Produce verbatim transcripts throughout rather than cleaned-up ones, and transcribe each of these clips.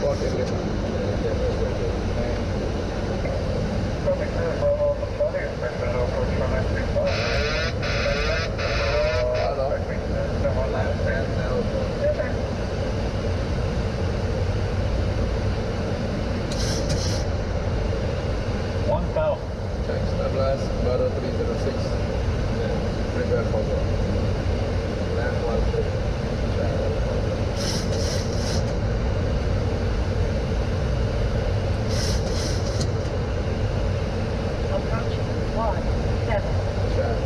One thousand. Check sebelas, baru three zero six. Prepare for go. Land one three. Approaching one seven. Check.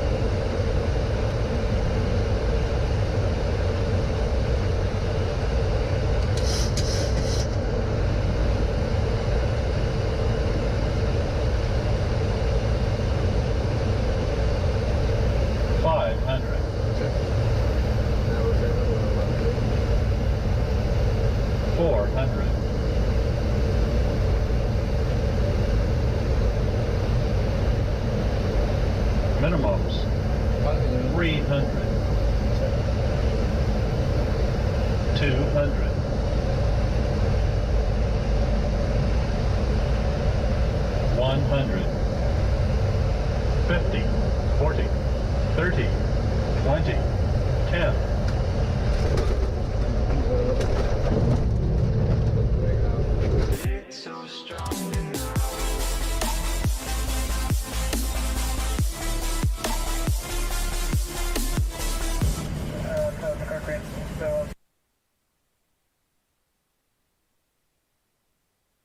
Five hundred. Four hundred. Minimums. Three hundred. Two hundred. One hundred. Fifty. Forty. Thirty. Twenty. Ten.